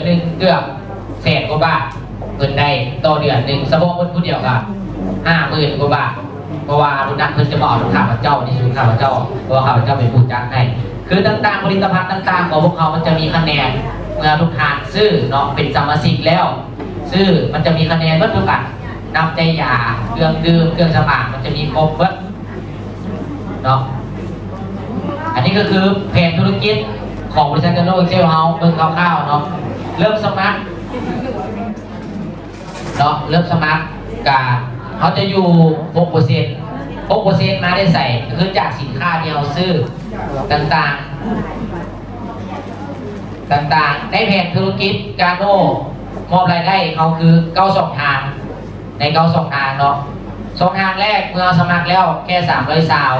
ໜຶ່ງເກືອບແສນກວ່າບາດ ເພິ່ນໄດ້ຕໍ່ເດືອນໜຶ່ງ ສະເພາະເພິ່ນຜູ້ດຽວກໍຫ້າໝື່ນກວ່າບາດ ເພາະວ່າໂບນັດເພິ່ນຈະມາເອົານຳຂ້າພະເຈົ້າ ໃນສູນຂ້າພະເຈົ້າ ເພາະວ່າຂ້າພະເຈົ້າເປັນຜູ້ຈັດໃຫ້. ຄືຕ່າງໆ ຜະລິດຕະພັນຕ່າງໆຂອງພວກເຮົາ ມັນຈະມີຄະແນນ ເມື່ອທຸກທ່ານຊື້ເນາະ ເປັນສະມາຊິກແລ້ວ ຊື້ ມັນຈະມີຄະແນນເບິດທຸກອັນ ນັບແຕ່ຢາ ເຄື່ອງດື່ມ ເຄື່ອງສຳອາງ ມັນຈະມີຄົບເບິດເນາະ. ອັນນີ້ກໍຄືແຜນທຸລະກິດຂອງບໍລິສັດກາໂນເອັກເຊວເຮົາ ເບິ່ງຄ່າວໆເນາະ ເລີ່ມສະໝັກ ເນາະ ເລີ່ມສະໝັກກະ ເຮົາຈະຢູ່ຫົກເປີເຊັນ ຫົກເປີເຊັນມາໄດ້ໃສ ກໍຄືຈາກສິນຄ້າທີ່ເຮົາຊື້ຕ່າງໆ ຕ່າງໆ ໃນແຜນທຸລະກິດກາໂນ ມອບລາຍໄດ້ເຮົາຄືເກົ້າຊ່ອງທາງ ໃນເກົ້າຊ່ອງທາງເນາະ ຊ່ອງທາງແລກເມື່ອເຮົາສະໝັກແລ້ວແຄ່ສາມຮ້ອຍຊາວ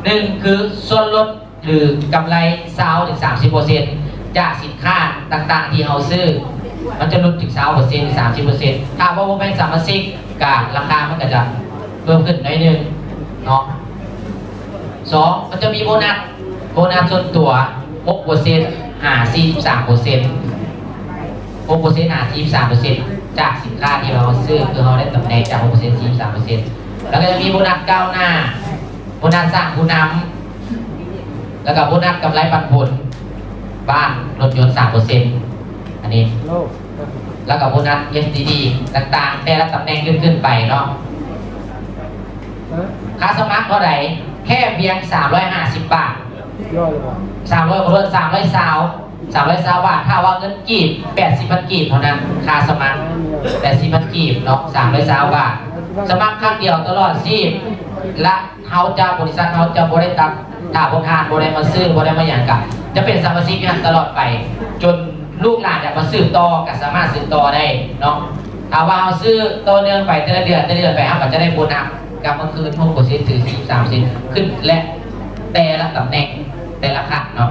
ໜຶ່ງຄືສ່ວນລົດ ຫຼື ກຳໄລຊາວເຖິງສາມສິບເປີເຊັນ ຈາກສິນຄ້າຕ່າງໆທີ່ເຮົາຊື້ ມັນຈະຫຼຸດເຖິງຊາວເປີເຊັນ ສາມສິບເປີເຊັນ ຖ້າວ່າບໍ່ແມ່ນສະມາຊິກ ກະລາຄາມັນກະຈະເພີ່ມຂຶ້ນໜ້ອຍໜຶ່ງເນາະ. ສອງ ມັນຈະມີໂບນັດ ໂບນັດສ່ວນຕົວຫົກເປີເຊັນ ຫາສີ່ສິບສາມເປີເຊັນ ຫົກເປີເຊັນ ຫາສີ່ສິບສາມເປີເຊັນ ຈາກສິນຄ້າທີ່ເຮົາຊື້ ຄືເຮົາໄດ້ຕຳແໜ່ງຈາກຫົກເປີເຊັນ ສີ່ສິບສາມເປີເຊັນ ແລ້ວກໍຈະມີໂບນັດກ້າວໜ້າ ໂບນັດສ້າງຜູ້ນຳ ແລ້ວກໍໂບນັດກຳໄລປັນຜົນບ້ານລົດຍົນສາມເປີເຊັນ ອັນນີ້ ແລ້ວກໍໂບນັດເອັສດີດີຕ່າງໆ ແຕ່ລະຕຳແໜ່ງຂຶ້ນໆໄປເນາະ. ຄ່າສະໝັກເທົ່າໃດ? ແຄ່ພຽງສາມຮ້ອຍຫ້າສິບບາດ ສາມຮ້ອຍ ຂໍໂທດ ສາມຮ້ອຍຊາວ ສາມຮ້ອຍຊາວບາດ ຖ້າວ່າເງິນກີບ ແປດສິບພັນກີບເທົ່ານັ້ນ ຄ່າສະໝັກ ແປດສິບພັນກີບເນາະ ສາມຮ້ອຍຊາວບາດ. ສະໝັກຄັ້ງດຽວຕະຫຼອດຊີບ ແລະ ເຮົາຈະ ບໍລິສັດເຮົາຈະບໍ່ໄດ້ຕັດ ຖ້າພວກທ່ານບໍ່ໄດ້ມາຊື້ ບໍ່ໄດ້ມາຫຍັງ ກະຈະເປັນສະມາຊິກຢູ່ຫັ້ນຕະຫຼອດໄປ ຈົນລູກຫຼານຢາກມາສືບຕໍ່ ກະສາມາດສືບຕໍ່ໄດ້ເນາະ. ຖ້າວ່າເຮົາຊື້ຕໍ່ເນື່ອງໄປແຕ່ລະເດືອນ ແຕ່ລະເດືອນໄປ ເຮົາກໍຈະໄດ້ໂບນັດກັບມາຄືນ ຫົກເປີເຊັນ ຫຼື ສີ່ສິບສາມເປີເຊັນ ຂຶ້ນແລະ ແຕ່ລະຕຳແໜ່ງ ແຕ່ລະຂັ້ນເນາະ.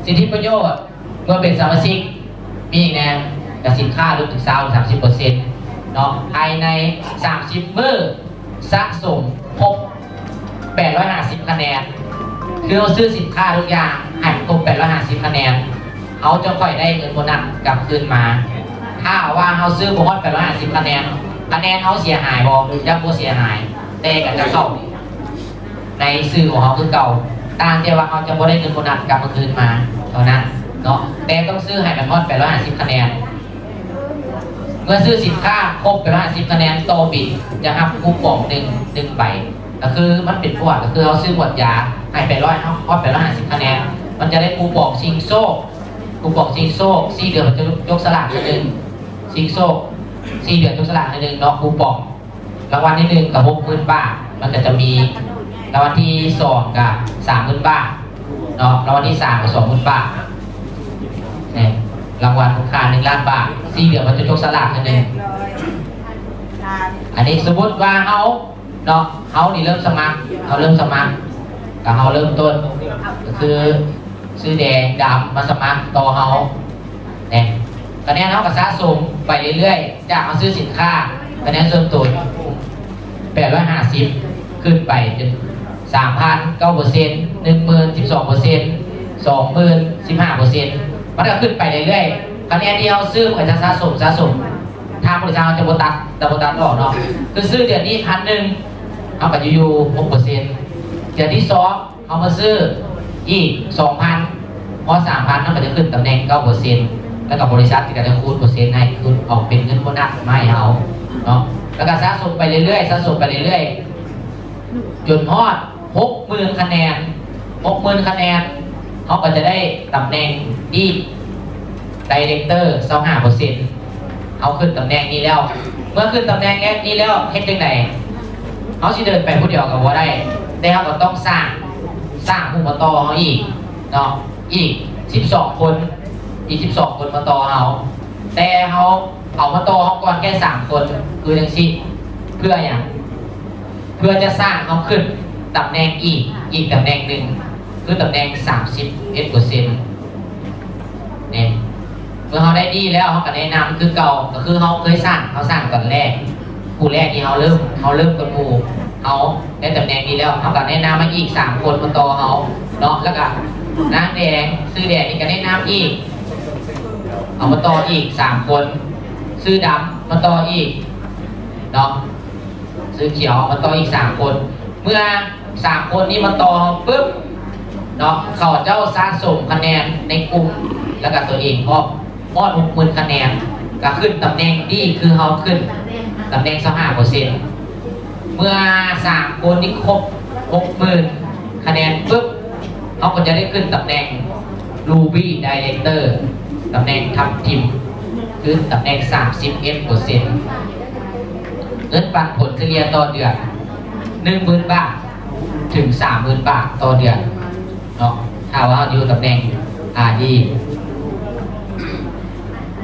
ສິດທິປະໂຫຍດ ເມື່ອເປັນສະມາຊິກ ມີຫຍັງແດ່? ກະສິນຄ້າຫຼຸດເຖິງຊາວ ສາມສິບເປີເຊັນເນາະ ພາຍໃນສາມສິບມື້ ສະສົມຄົບແປດຮ້ອຍຫ້າສິບຄະແນນ ຄືເຮົາຊື້ສິນຄ້າທຸກຢ່າງໃຫ້ມັນຄົບແປດຮ້ອຍຫ້າສິບຄະແນນ ເຮົາຈະຄ່ອຍໄດ້ເງິນໂບນັດກັບຄືນມາ. ຖ້າວ່າເຮົາຊື້ບໍ່ຮອດແປດຮ້ອຍຫ້າສິບຄະແນນ ຄະແນນເຮົາເສຍຫາຍບໍ່? ຈະບໍ່ເສຍຫາຍ ແຕ່ກໍຈະເຂົ້າ ໃນຊື່ຂອງເຮົາຄືເກົ່າ ຕ່າງແຕ່ວ່າເຮົາຈະບໍ່ໄດ້ເງິນໂບນັດກັບມາຄືນມາເທົ່ານັ້ນເນາະ ແຕ່ຕ້ອງຊື້ໃຫ້ມັນຮອດແປດຮ້ອຍຫ້າສິບຄະແນນ. ເມື່ອຊື້ສິນຄ້າຄົບແປດຮ້ອຍຫ້າສິບຄະແນນຕໍ່ບິນ ຈະຮັບຄູປອງໜຶ່ງ ໜຶ່ງໃບ ກໍຄືມັນເປັນພວດ ກໍຄືເຮົາຊື້ພວດຢາໃຫ້ແປດຮ້ອຍ ເຮົາຮອດແປດຮ້ອຍຫ້າສິບຄະແນນ ມັນຈະໄດ້ຄູປອງຊິງໂຊກ ຄູປອງຊິງໂຊກ ສີ່ເດືອນເພິ່ນຈະຍົກສະຫຼາກເທື່ອໜຶ່ງ ຊິງໂຊກ ສີ່ເດືອນຍົກສະຫຼາກເທື່ອໜຶ່ງເນາະ ຄູປອງ ລາງວັນທີໜຶ່ງກໍຫົກໝື່ນບາດ ມັນກໍຈະມີລາງວັນທີສອງກໍສາມໝື່ນບາດເນາະ ລາງວັນທີສາມກໍສອງໝື່ນບາດ ແມ່ນລາງວັນມູນຄ່າໜຶ່ງລ້ານບາດ ສີ່ເດືອນມັນຈະຈົກສະຫຼາກເທື່ອໜຶ່ງ. ອັນນີ້ສົມມຸດວ່າເຮົາເນາະ ເຮົານີ້ເລີ່ມສະໝັກ ເຮົາເລີ່ມສະໝັກ ກໍເຮົາເລີ່ມຕົ້ນ ກໍຄື ຊື້ແດງດຳມາສະໝັກຕໍ່ເຮົາແນ່ ຄະແນນເຮົາກໍສະສົມໄປເລື້ອຍໆ ຈາກເຮົາຊື້ສິນຄ້າ ຄະແນນສ່ວນຕົວແປດຮ້ອຍຫ້າສິບ ຂຶ້ນໄປເປັນສາມພັນ ເກົ້າເປີເຊັນ ໜຶ່ງໝື່ນ ສິບສອງເປີເຊັນ ສອງໝື່ນ ສິບຫ້າເປີເຊັນ ມັນກໍຂຶ້ນໄປເລື້ອຍໆ ຄະແນນທີ່ເຮົາຊື້ມັນກໍຈະສະສົມ ສະສົມ ທາງບໍລິສັດເຮົາຈະບໍ່ຕັດ ຈະບໍ່ຕັດອອກເນາະ ຄືຊື້ເດືອນນີ້ພັນໜຶ່ງ ເຮົາກໍຈະຢູ່ຫົກເປີເຊັນ ເດືອນທີສອງ ເຮົາມາຊື້ອີກສອງພັນ ພໍສາມພັນ ເຮົາກໍຈະຂຶ້ນຕຳແໜ່ງເກົ້າເປີເຊັນ ແລ້ວກໍບໍລິສັດກໍຈະຄູນເປີເຊັນໃຫ້ ຄູນອອກເປັນເງິນໂບນັດມາໃຫ້ເຮົາເນາະ ແລ້ວກໍສະສົມໄປເລື້ອຍໆ ສະສົມໄປເລື້ອຍໆ ຈົນຮອດຫົກໝື່ນຄະແນ ຫົກໝື່ນຄະແນນ ເຮົາກໍຈະໄດ້ຕຳແໜ່ງດີ ໄດເລັກເຕີ ຊາວຫ້າເປີເຊັນ ເຮົາຂຶ້ນຕຳແໜ່ງນີ້ແລ້ວ ເມື່ອຂຶ້ນຕຳແໜ່ງນີ້ແລ້ວເຮັດຈັ່ງໃດ? ເຮົາຊິເດີນໄປຜູ້ດຽວກໍບໍ່ໄດ້ ແຕ່ເຮົາກໍຕ້ອງສ້າງ ສ້າງຜູ້ມາຕໍ່ເຮົາອີກເນາະ ອີກສິບສອງຄົນ ອີກສິບສອງຄົນມາຕໍ່ເຮົາ ແຕ່ເຮົາເອົາມາຕໍ່ເຮົາກ່ອນແຄ່ສາມຄົນ ຄືຈັ່ງຊີ້ ເພື່ອຫຍັງ? ເພື່ອຈະສ້າງເຮົາຂຶ້ນຕຳແໜ່ງອີກ ອີກຕຳແໜ່ງໜຶ່ງ ຄືຕຳແໜ່ງສາມສິບເອັດເປີເຊັນ ນີ້ ເມື່ອເຮົາໄດ້ດີແລ້ວ ເຮົາກໍແນະນຳຄືເກົ່າ ກໍຄືເຮົາເຄີຍສ້າງ ເຮົາສ້າງຕອນແລກ ຜູ້ແລກທີ່ເຮົາເລີ່ມ ເຮົາເລີ່ມກ່ອນໝູ່ ເຮົາໄດ້ຕຳແໜ່ງດີແລ້ວ ເຮົາກໍແນະນຳມາອີກສາມຄົນມາຕໍ່ເຮົາເນາະ ແລ້ວກໍນາງແດງ ຊື່ແດງນີ້ກໍແນະນຳອີກ ເອົາມາຕໍ່ອີກສາມຄົນ, ຊື່ດຳມາຕໍ່ອີກເນາະ, ຊື່ຂຽວເອົາມາຕໍ່ອີກສາມຄົນ. ເມື່ອສາມຄົນນີ້ມາຕໍ່ປຶບເນາະ, ເຂົາເຈົ້າສະສົມຄະແນນໃນກຸ່ມ ແລ້ວກະຕົວເອງພ້ອມ ຮອດຫົກໝື່ນຄະແນນ ກະຂຶ້ນຕຳແໜ່ງດີ ຄືເຮົາຂຶ້ນຕຳແໜ່ງຊາວຫ້າເປີເຊັນ. ເມື່ອສາມຄົນນີ້ຄົບຫົກໝື່ນຄະແນນປຶບ ເຮົາກໍຈະໄດ້ຂຶ້ນຕຳແໜ່ງ Ruby Director ຕຳແໜ່ງທັບທິມ ຄືຕຳແໜ່ງສາມສິບເອັດເປີເຊັນ. ເງິນປັນຜົນສະເລ່ຍຕໍ່ເດືອນ ໜຶ່ງໝື່ນບາດ ເຖິງສາມໝື່ນບາດຕໍ່ເດືອນເນາະ ຖ້າວ່າເຮົາຢູ່ຕຳແໜ່ງ RD.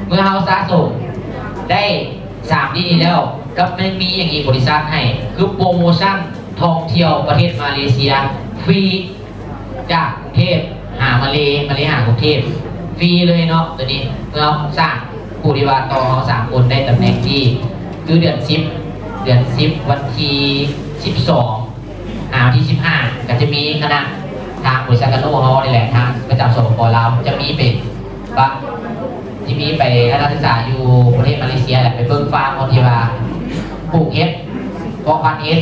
ເມື່ອເຮົາສະສົມໄດ້ສາມດີນີ້ແລ້ວ ກໍຍັງມີຫຍັງອີກ ບໍລິສັດໃຫ້ ຄືໂປຣໂມຊັນທ່ອງທ່ຽວປະເທດມາເລເຊຍ ຟຣີ ຈາກກຸງເທບຫາມາເລ, ມາເລຫາກຸງເທບ ຟຣີເລີຍເນາະ. ໂຕນີ້ເມື່ອເຮົາສ້າງ ຜູ້ທີ່ວ່າຕໍ່ເຮົາສາມຄົນໄດ້ຕຳແໜ່ງດີ ຄືເດືອນສິບ ເດືອນສິບ ວັນທີສິບສອງ ຫາວັນທີສິບຫ້າ ກໍຈະມີຄະນະທາງບໍລິສັດກາໂນເຮົານີ້ແຫຼະ ທາງປະຈຳ ສປປ ລາວ ຈະມີໄປ ປະ ທີ່ມີໄປທັດສະນະສຶກສາຢູ່ປະເທດມາເລເຊຍ ແລະ ໄປເບິ່ງຟາມຄົນທີ່ວ່າປູກເຫັດ ເພາະພັນເຫັດ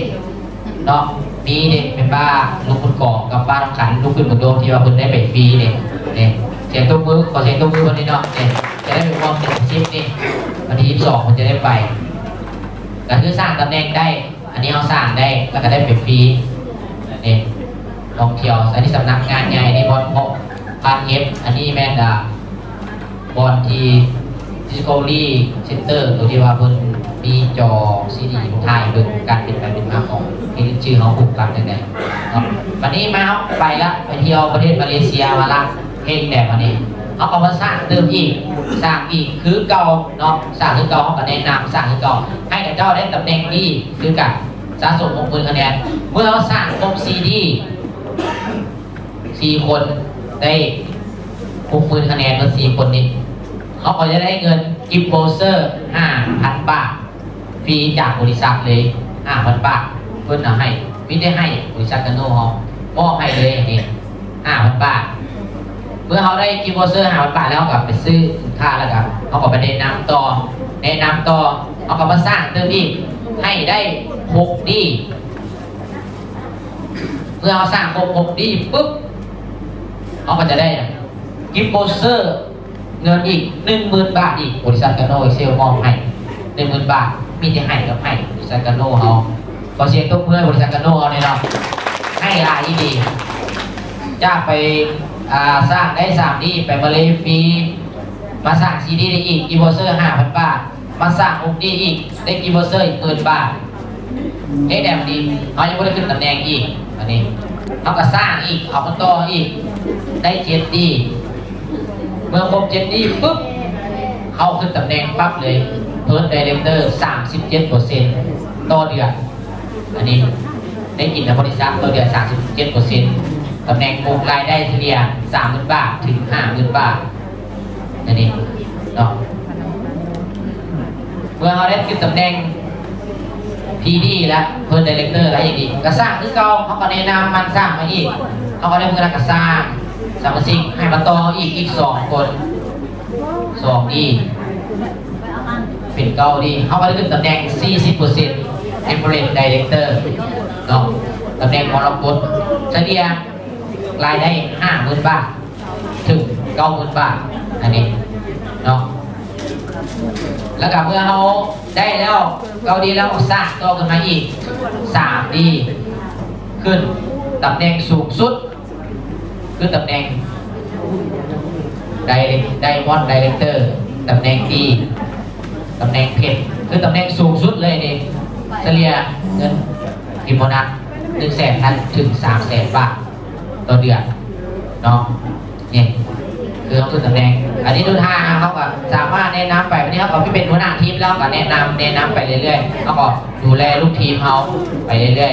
ເນາະ. ມີເດ້ ແມ່ນປ້າລຸງບຸນກອງກັບປ້າທອງຂັນ ລຸກຂຶ້ນເບິ່ງໂດ ທີ່ວ່າເພິ່ນໄດ້ໄປຟຣີເດ້. ນີ້ ສຽງຕົບມື ຂໍສຽງຕົບມືເພິ່ນແດ່ເນາະ. ນີ້ ຈະໄດ້ໄປຮ່ວມເປັນສິບນີ້ ວັນທີສິບສອງເພິ່ນຈະໄດ້ໄປ ກໍຄືສ້າງຕຳແໜ່ງໄດ້. ອັນນີ້ເຮົາສ້າງໄດ້ ແລ້ວກໍໄດ້ໄປຟຣີ ນີ້ ທ່ອງທ່ຽວ. ອັນນີ້ສຳນັກງານໃຫຍ່ ອັນນີ້ບ່ອນເພາະພັນເຫັດ. ອັນນີ້ແມ່ນ ອ່າ ບ່ອນທີ່ Discovery Center ໂຕທີ່ວ່າເພິ່ນມີຈໍຊີດີຖ່າຍເບິ່ງການເປັນໄປເປັນມາຂອງທີ່ຊື່ເຮົາ ປຸກປັກຈັ່ງໃດເນາະ. ບັດນີ້ມາ ເຮົາໄປລະ ໄປທ່ຽວປະເທດມາເລເຊຍມາລະ ເຮັດແບບອັນນີ້ ເຮົາກໍມາສ້າງຕື່ມອີກ ສ້າງອີກຄືເກົ່າເນາະ. ສ້າງຄືເກົ່າ ເຮົາກໍແນະນຳສ້າງຄືເກົ່າ ໃຫ້ເຂົາເຈົ້າໄດ້ຕຳແໜ່ງດີຄືກັນ ສະສົມຫົກໝື່ນຄະແນນ. ເມື່ອເຮົາສ້າງຄົບສີ່ດີ ສີ່ຄົນໄດ້ຫົກໝື່ນຄະແນນໝົດສີ່ຄົນນີ້ ເຮົາກໍຈະໄດ້ເງິນກິບໂວເຊີຫ້າພັນບາດ ຟຣີຈາກບໍລິສັດເລີຍ ຫ້າພັນບາດ. ເພິ່ນເອົາໃຫ້ ມີແຕ່ໃຫ້ ບໍລິສັດກາໂນເຮົາມອບໃຫ້ເລີຍນີ້ ຫ້າພັນບາດ. ເມື່ອເຮົາໄດ້ກິບໂວເຊີຫ້າພັນບາດແລ້ວ ເຮົາກໍໄປຊື້ສິນຄ້າ ແລ້ວກໍເຮົາກໍໄປແນະນຳຕໍ່ ແນະນຳຕໍ່ ເຮົາກໍມາສ້າງຕື່ມອີກ ໃຫ້ໄດ້ຫົກດີ. ເມື່ອເຮົາສ້າງຄົບຫົກດີປຶບ ເຮົາກໍຈະໄດ້ກິບໂວເຊີ ເງິນອີກໜຶ່ງໝື່ນບາດອີກ ບໍລິສັດກາໂນເອັກເຊວມອບໃຫ້ໜຶ່ງໝື່ນບາດ. ມີແຕ່ໃຫ້ກັບໃຫ້ ບໍລິສັດກາໂນເຮົາ. ຂໍສຽງຕົບມືໃຫ້ບໍລິສັດກາໂນເຮົາແດ່ເນາະ ໃຫ້ຫຼາຍອີ່ຫຼີ. ຈາກໄປ ອ່າ ສ້າງໄດ້ສາມດີ ໄປມາເລຟຣີ ມາສ້າງສີ່ດີໄດ້ອີກ ກິບໂວເຊີຫ້າພັນບາດ. ມາສ້າງອົງນີ້ອີກ ໄດ້ກິບໂວເຊີອີກໝື່ນບາດ. ເຮັດແນວນີ້ ເຮົາຍັງບໍ່ໄດ້ຂຶ້ນຕຳແໜ່ງອີກ. ອັນນີ້ ເຮົາກໍສ້າງອີກ ເອົາມາຕໍ່ອີກ ໄດ້ເຈັດດີ. ເມື່ອຄົບເຈັດດີປຶບ ເຮົາຂຶ້ນຕຳແໜ່ງປັບເລີຍ First Director ສາມສິບເຈັດເປີເຊັນຕໍ່ເດືອນ. ອັນນີ້ໄດ້ກິນນຳບໍລິສັດຕໍ່ເດືອນສາມສິບເຈັດເປີເຊັນ ຕຳແໜ່ງໝູກລາຍໄດ້ສະເລ່ຍສາມໝື່ນບາດເຖິງຫ້າໝື່ນບາດ ອັນນີ້ເນາະ. ເມື່ອເຮົາໄດ້ຂຶ້ນຕຳແໜ່ງ ພີດີ ແລ້ວ First Director ແລ້ວ ອີກດີ ກໍສ້າງຄືເກົ່າ ເຮົາກໍແນະນຳມັນສ້າງມາອີກ ເຮົາກໍໄດ້ເພິ່ນກໍສ້າງສະມາຊິກໃຫ້ມາຕໍ່ອີກ ອີກສອງຄົນ ສອງດີ ເປັນເກົ້າດີ ເຮົາກໍໄດ້ຂຶ້ນຕຳແໜ່ງສີ່ສິບເປີເຊັນ Average Director ເນາະ ຕຳແໜ່ງມໍລະກົດ ສະເລ່ຍລາຍໄດ້ຫ້າໝື່ນບາດເຖິງເກົ້າໝື່ນບາດ ອັນນີ້ເນາະ. ແລ້ວກໍເມື່ອເຮົາໄດ້ແລ້ວເກົ້າດີແລ້ວ ເຮົາສ້າງຕໍ່ຂຶ້ນມາອີກສາມດີ ຂຶ້ນຕຳແໜ່ງສູງສຸດ ຄືຕຳແໜ່ງ Direct Diamond Director ຕຳແໜ່ງດີ ຕຳແໜ່ງເພັດ ຄືຕຳແໜ່ງສູງສຸດເລີຍນີ້ ສະເລ່ຍເງິນກິບໂບນັສໜຶ່ງແສນພັນເຖິງສາມແສນບາດຕໍ່ເດືອນເນາະ. ນີ້ຄືເຮົາຂຶ້ນຕຳແໜ່ງ ອັນນີ້ທຸກທ່ານເຮົາກໍສາມາດແນະນຳໄປ ວັນນີ້ເຮົາກໍເປັນຫົວໜ້າທີມແລ້ວ ກໍແນະນຳ ແນະນຳໄປເລື້ອຍໆ ເຮົາກໍດູແລລູກທີມເຮົາໄປເລື້ອຍ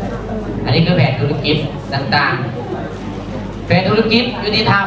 ໆ. ອັນນີ້ຄືແຜນທຸລະກິດຕ່າງໆ ແຜນທຸລະກິດຍຸຕິທຳ